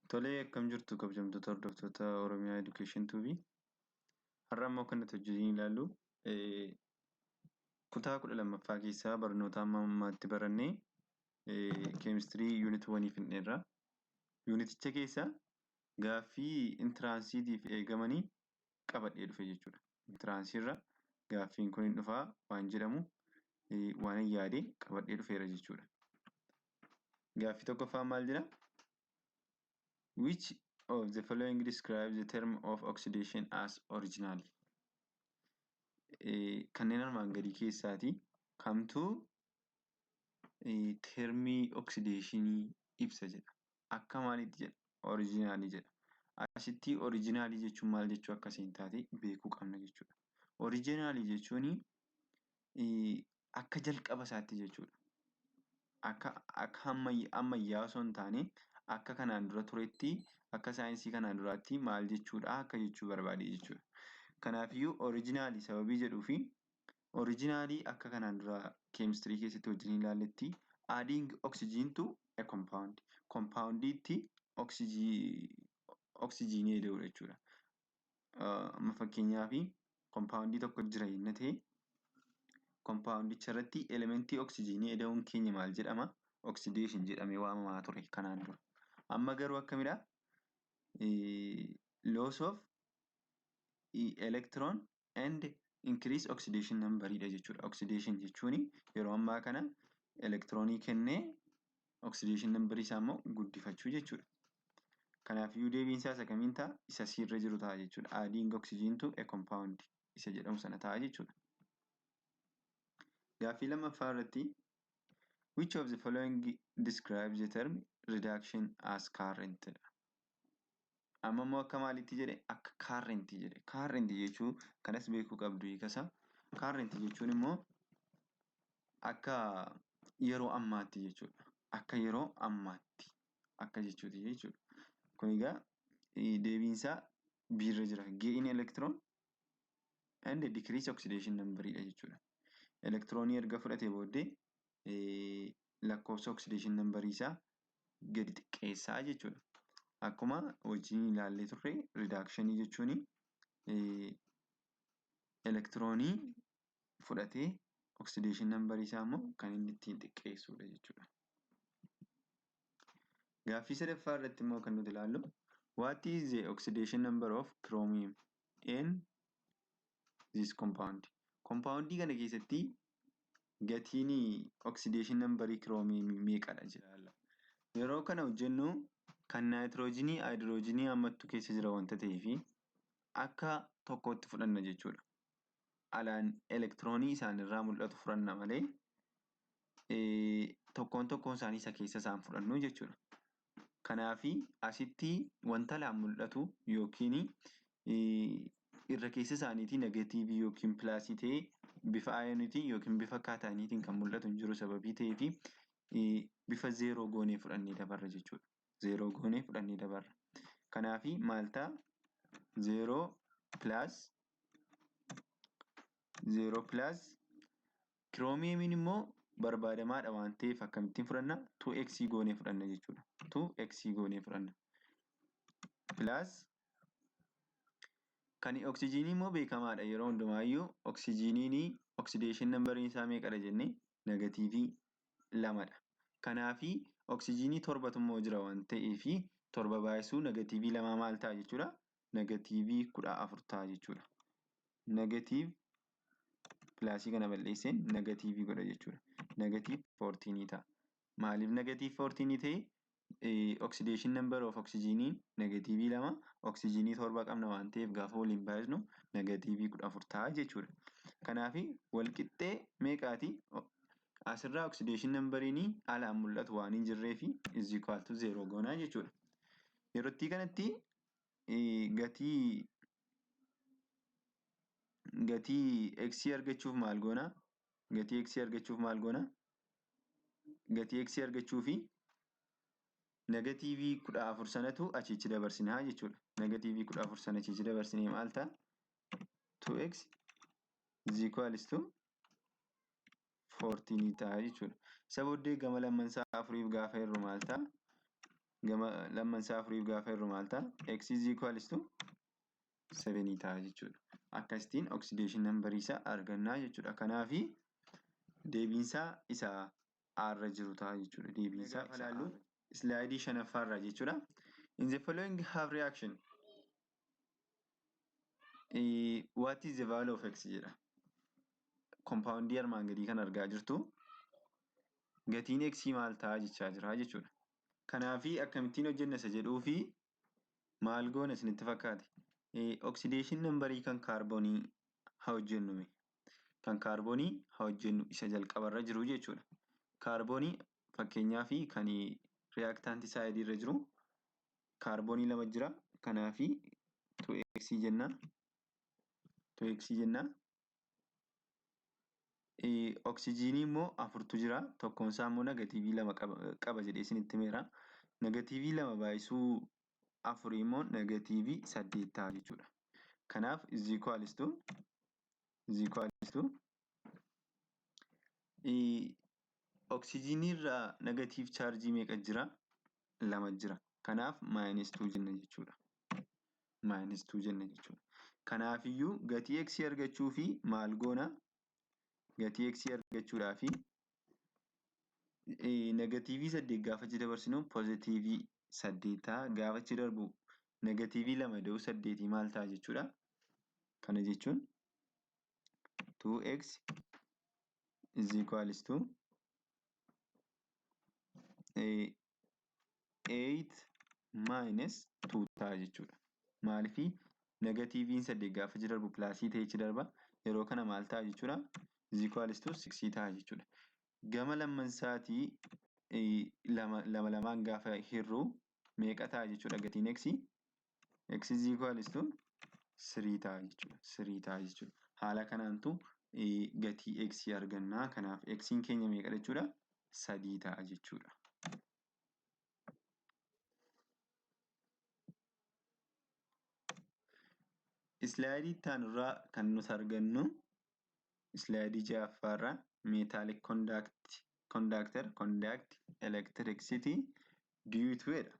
Tolee, akkam jirtu kabajamtoota hordoftoota Oromiyaa Education TV. Har'a immoo kan nuti wajjin ilaallu kutaa 12ffaa keessaa barnoota hamma ammaatti barannee keemistirii unit 1 fixneerra. Yuuniticha keessa gaaffii entiraansiitiif eegamanii qabadhee dhufe jechuudha. Entiraansiirra gaaffiin kun hin dhufaa waan jedhamu waan hin yaade qabadhee dhufeera jechuudha. Gaaffii tokkoffaan maal jedhaa? Which of the following describes the term of oxidation as original? Kanneen armaan gadii keessaatii kamtu termii oxidationii ibsa jedha. Akka maaliitti jedha? Originalii jedha. Asitti originalii jechuun maal jechuu akka isheen taate beekuu qabna jechuudha. Originalii jechuun akka jalqaba isaatti jechuudha. Akka ammayyaa osoo hin taane, akka kanaan dura turetti, akka saayinsii kanaan duraatti maal jechuudha akka jechuu barbaade jechuudha. Kanaafiyyuu originalii sababii jedhuufi, originalii akka kanaan dura keemistirii keessatti wajjin ilaalletti, adding oxygen to a compound. Compoundiitti oksijiinii ida'uudha jechuudha. Amma fakkeenyaaf compoundii tokko jira yenna ta'e, compoundicha irratti elementii oksijiinii ida'uun keenya maal jedhama? Oxidation jedhamee waamamaa ture kanaan dura. Amma garuu akkamidhaa? Loss of electron and increase oxidation number dha jechuudha. Oxidation jechuun yeroo ammaa kana elektiroonii kennee oxidation number isaa immoo guddifachuu jechuudha. Kanaafiyyuu deebiin isaa isa kamiin ta'a? Isa C irra jiru ta'a jechuudha. Adding oxygen to a compound isa jedhamu sana ta'a jechuudha. Gaaffii lammaffaa irratti, which of the following describes the term reduction as current dha. Amma immoo akka maaliitti jedhe? Akka current jedhe. Current jechuun kanas beekuu qabdu hiikasaa. Current jechuun immoo akka yeroo ammaatti jechuudha. Akka yeroo ammaatti akka jechuuti jechuudha. Kun egaa deebiin isaa B irra jira. Gain electron and decrease oxidation number dha jechuudha. Elektiroonii erga fudhatee booddee lakkoofsa oxidation number isaa gadi xiqqeessaa jechuudha. Akkuma wajjin ilaallee turre, reduction jechuun elektiroonii fudhatee oxidation number isaa immoo kan inni ittiin xiqqeessudha jechuudha. Gaaffii sadaffaa irratti immoo kan nuti ilaallu, what is the oxidation number of chromium in this compound? Compoundii kana keessatti gatiin oxidation number chromium meeqadha jedha. Yeroo kana hojjennu kan naayitiroojiinii haayidiroojiinii hammattu keessa jira wanta ta'eefi akka tokkootti fudhanna jechuudha. Alaan elektiroonii isaanirraa mul'atu fudhanna malee tokkoon tokkoon isaanii isa keessa isaan fudhannu jechuudha. Kanaafi asitti wanta alaan mul'atu yookiin irra keessa isaaniitii negatiivii yookiin plusii ta'ee bifa ioniitiin yookiin bifa cationiitiin kan mul'atu hin jiru sababii ta'eefi, bifa zeeroo goonee fudhannee dabarra jechuudha. Zeeroo goonee fudhannee dabarra. Kanaafi maal ta'a? Zeeroo plus, zeeroo plus, chromiumiin immoo barbaadamaadha waan ta'eef akkamittiin fudhanna? 2x goonee fudhanna jechuudha. 2x goonee fudhanna. Plus kan oksijiinii immoo beekamaadha, yeroo hundumaayyuu oksijiiniin oxidation numberiin isaa meeqadha jennee? Negatiivii lamadha. Kanaafi oksijiinii torbatu immoo jira waan ta'eefi, 7 baay'isuu negatiivii lamaa maal ta'a jechuudha? Negatiivii 14 ta'a jechuudha. Negative plusii kana balleesseen negatiivii godha jechuudha. Negative 14 ta'a. Maaliif negative 14 ta'e? Oxidation number of oksijiiniin negatiivii 2, oksijiinii 7 qabna waan ta'eef, gaafa waliin baay'isnu negatiivii 14 ta'a jechuudha. Kanaafi walqixxee meeqaati? Asirraa oxidation numberiin alaan mul'atu waan hin jirreefi is equal to zero goonaa jechuudha. Yerootti kanatti gatii x argachuuf maal goonaa? Gatii x argachuuf maal goonaa? Gatii x argachuufi negatiivii 14 sanatu achichi dabarsinaa jechuudha. Negatiivii 14 sana achichi dabarsinee maal ta'a? 2x is equals to 14 ta'a jechuudha. Isa booddee gama lamman isaa afuriif gaafa hirru maal ta'a? Gama lammansaa afuriif gaafa hirru maal ta'a? X is equals to 7 ta'a jechuudha. Akkasitiin oxidation numberii isaa argannaa jechuudha. Kanaafi deebiinsaa isa A irra jiru ta'a jechuudha. Deebiinsaa isa ilaallu slaayidii shanaffaarraa jechuudha. In the following half reaction, what is the value of x jedha. Kompaawundii armaan gadii kan argaa jirtu gatiin x maal ta'a jechaa jira jechuudha. Kanaafi akkamittiin hojjenna isa jedhuu fi maal goona isinitti fakkaate? Oxidation numberii kan kaarboonii haa hojjennu. Kan kaarboonii haa hojjennu isa jalqabarra jiru jechuudha. Kaarboonii fakkeenyaaf kan reactant sideii irra jiru kaarboonii lama jira. Kanaafi 2x jenna. 2x jenna. Oksijiinii immoo afurtu jira. Tokkoon isaa immoo negatiivii lama qaba jedhee isinitti himeera. Negatiivii lama baay'isuu afurii immoo negatiivii saddeet ta'a jechuudha. Kanaaf is equals to oksijiinii irraa negative chaarjii meeqa jira? Lama jira. Kanaaf minus 2 jenna jechuudha. Minus 2 jenna jechuudha. Kanaafiyyuu gatii x argachuu fi maal goona? Gatii x argachuudhaaf negatiivii saddeet gaafa achi dabarsinu poozitiivii saddeet ta'a. Gaafa achi darbu negatiivii lama ida'uu saddeetii maal ta'a jechuudha? Kana jechuun 2x is equals to 8 minus 2 ta'a jechuudha. Maaliifii negatiiviin saddeet gaafa achi darbu plusii ta'ee achi darba. Yeroo kana maal ta'a jechuudha? Is equals to 6 ta'a jechuudha. Gama lammansaatii lama lama lamaan gaafa hirru meeqa ta'a jechuudha gatiin x? X is equals to 3 ta'a jechuudha. 3 ta'a jechuudha. Haala kanaantu gatii x argannaa. Kanaaf x'n keenya meeqa jechuudha? Sadii ta'a jechuudha. Islaayidii itti aanurraa kan nuti argannu, islaayidii ja'affaarraa, metallic conductor conduct electricity due to jedha.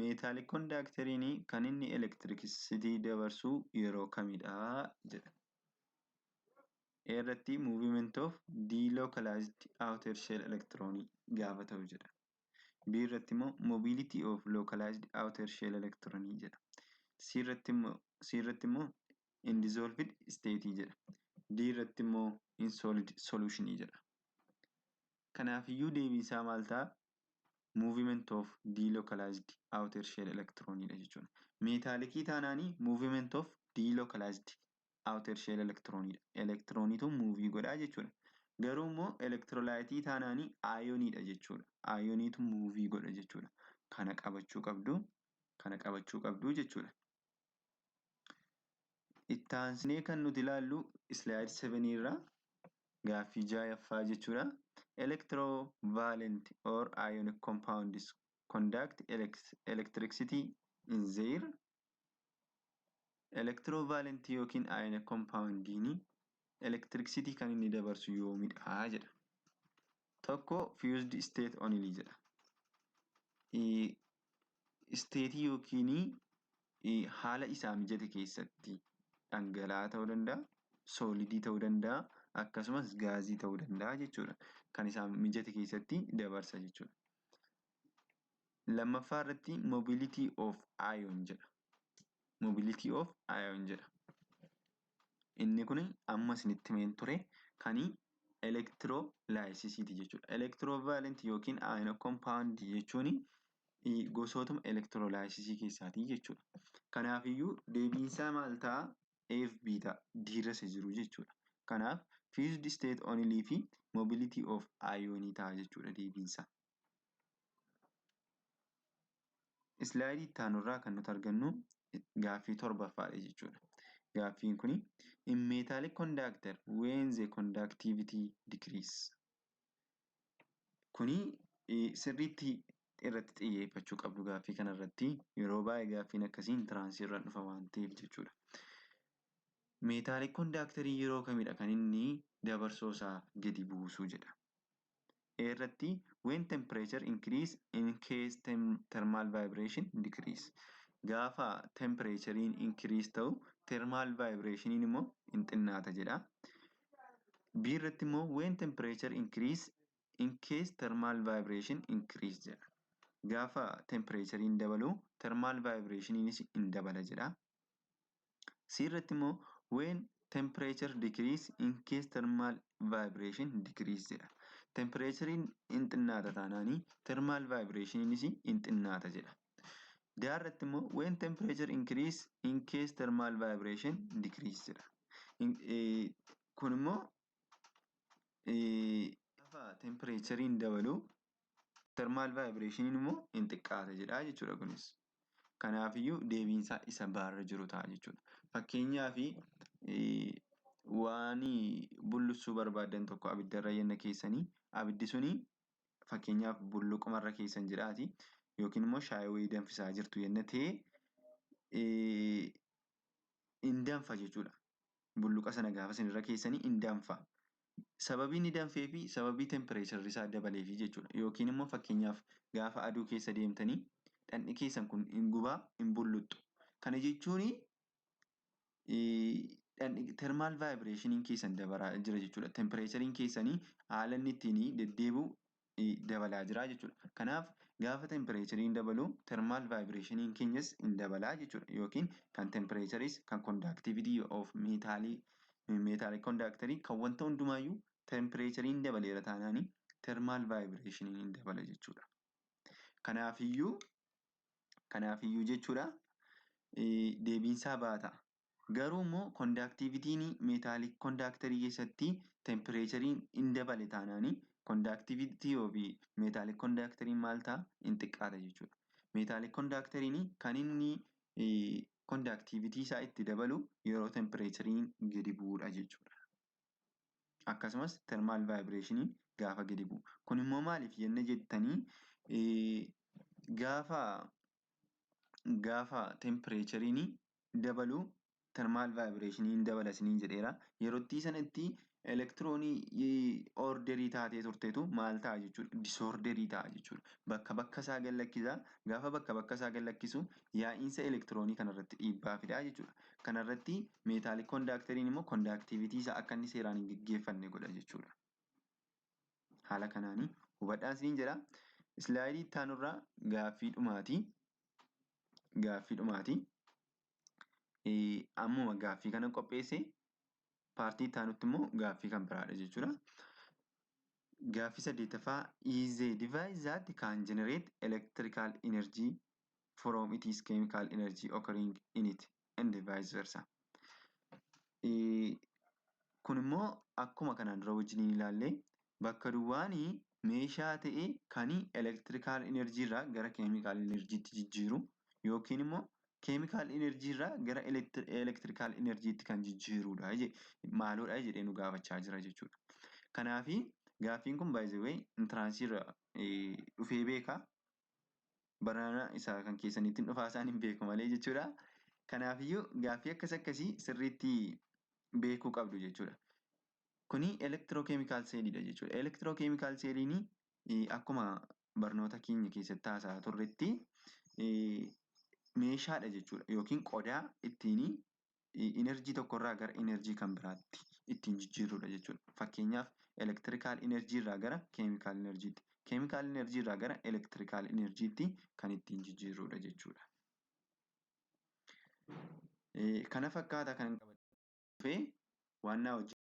Metallic conductoriin kan inni electricity dabarsu yeroo kamidha jedha. A irratti movement of delocalized outer shell electron gaafa ta'u jedha. B irratti immoo mobility of localized outer shell electron jedha. C irratti immoo in dissolved state jedha. D irratti immoo in solid solution jedha. Kanaafiyyuu deebiin isaa maal ta'a? Movement of delocalized outer shell electron dha jechuudha. Metallicii taanaanii movement of delocalized outer shell electron dha. Elektirooniitu move godhaa jechuudha. Garuu immoo electrolyteii taanaanii ioniidha jechuudha. Ioniitu move godha jechuudha. Kana qabachuu qabdu. Kana qabachuu qabdu jechuudha. Itti aansinee kan nuti ilaallu slide 7 irraa gaaffii ja'affaa jechuudha. Electrovalent or ionic compounds conduct electricity in their. Electrovalent yookiin ionic compoundiin electricity kan inni dabarsu yoomidha jedha. Tokko, fused state only jedha. Stateii yookiin haala isaa mijate keessatti dhangala'aa ta'uu danda'a, solidii ta'uu danda'a, akkasumas gaazii ta'uu danda'a jechuudha. Kan isaa mijate keessatti dabarsa jechuudha. Lammaffaa irratti mobility of ion jedha. Mobility of ion jedha. Inni kun amma isinitti himeen ture, kan electrolysisiiti jechuudha. Electrovalent yookiin ionic compound jechuun gosootuma electrolysisii keessaatii jechuudha. Kanaafiyyuu deebiinsaa maal ta'a? A fi B ta'a. D irra isa jiru jechuudha. Kanaaf fused state only fi mobility of ion ta'a jechuudha deebiinsaa. Islaayidii itti aanurraa kan nuti argannu gaaffii torbaffaadha jechuudha. Gaaffiin kuni, in metallic conductor when the conductivity decrease. Kuni sirriitti irratti xiyyeeffachuu qabdu gaaffii kanarratti. Yeroo baay'ee gaaffiin akkasii entranceii irra dhufa waan ta'eef jechuudha. Metallic conductorii yeroo kamidha kan inni dabarsoo isaa gadi buusu jedha. A irratti when temperature increase in case thermal vibration decrease. Gaafa temperaturein increase ta'u thermal vibrationiin immoo hin xinnaata jedha. B irratti immoo when temperature increase in case thermal vibration increase jedha. Gaafa temperaturein dabalu thermal vibrationiinis hin dabala jedha. C irratti immoo when temperature decrease in case thermal vibration decrease jedha. Temperaturein hin xinnaata taanaanii thermal vibrationiinis hin xinnaata jedha. D irratti immoo when temperature increase in case thermal vibration decrease jedha. Kun immoo gaafa temperaturein dabalu thermal vibrationiin immoo hin xiqqaata jedha jechuudha kunis. Kanaafiyyuu deebiin isaa isa baarra jiru ta'a jechuudha. Fakkeenyaaf waan bulluqsuu barbaaddan tokko abiddarra yenna keessanii abiddi suni fakkeenyaaf bulluqumarra keessan jedhaati yookiin immoo shaayii wayii danfisaa jirtu yenna ta'e hin danfa jechuudha. Bulluqa sana gaafa isin irra keessanii hin danfa. Sababii inni danfeefi sababii temperatureri isaa dabaleefi jechuudha. Yookiin immoo fakkeenyaaf gaafa aduu keessa deemtanii dhaqni keessan kun hin gubaa hin bulluqxu. Kana jechuun thermal vibrationiin keessan dabalaa jira jechuudha. Temperatureiin keessanii haala inni ittiin deddeebi'u dabalaa jira jechuudha. Kanaaf gaafa temperatureiin dabalu thermal vibrationiin keenyas hin dabalaa jechuudha. Yookiin kan temperatureis kan conductivity of metalii metallic conductorii kan wanta hundumaayyuu temperatureiin dabaleera taanaanii thermal vibrationiin hin dabala jechuudha. Kanaafiyyuu jechuudha deebiinsaa B ta'a. Garuu immoo conductivityn metallic conductorii keessatti temperatureiin hin dabale taanaanii conductivity of metallic conductoriin maal ta'a? Hin xiqqaata jechuudha. Metallic conductoriin kan inni conductivity isaa itti dabalu yeroo temperatureiin gadi bu'udha jechuudha. Akkasumas thermal vibrationiin gaafa gadi bu'u. Kun immoo maaliif yenna jettanii gaafa temperatureiin dabalu thermal vibrationiin dabala isiniin jedheera. Yerootti sanatti elektiroonii orderii taatee turteetu maal ta'a jechuudha? Disorderii ta'a jechuudha. Bakka bakka isaa gad lakkisa. Gaafa bakka bakka isaa gad lakkisu yaa'iinsa elektiroonii kanarratti dhiibbaa fidaa jechuudha. Kanarratti metallic conductoriin immoo conductivity isaa akka inni seeraan hin gaggeeffanne godha jechuudha. Haala kanaanii hubadhaa isiniin jedha. Slideii itti aanurraa gaaffii dhumaati. Gaaffii dhumaati. Ammuma gaaffii kana qopheesse partii itti aanutti immoo gaaffii kan biraadha jechuudha. Gaaffii saddeettaffaa is a device that can generate electrical energy from its chemical energy occurring in it and vice versa. Kun immoo akkuma kanaan dura wajjiniin ilaalle bakka duwwaanii meeshaa ta'e kan electrical energy irraa gara chemical energytti jijjiiru yookiin immoo chemical energy irraa gara electrical energytti kan jijjiirudha maaloodha jedhee nu gaafachaa jira jechuudha. Kanaafi gaaffiin kun by the way entranceii irra dhufee beekaa. Barana isaa kan keessanitti dhufaa isaan hin beeku malee jechuudha. Kanaafiyyuu gaaffii akkas akkasii sirriitti beekuu qabdu jechuudha. Kuni electrochemical celliidha jechuudha. Electrochemical celliin akkuma barnoota keenya keessatti haasa'aa turretti meeshaadha jechuudha. Yookiin qodaa ittiin energy tokkorraa gara energy kan biraatti ittiin jijjiirrudha jechuudha. Fakkeenyaaf electrical energy irraa gara chemical energytti, chemical energy irraa gara electrical energytti kan ittiin jijjiirrudha jechuudha. Kana fakkaata kan qabadhee dhufee waan na wajjin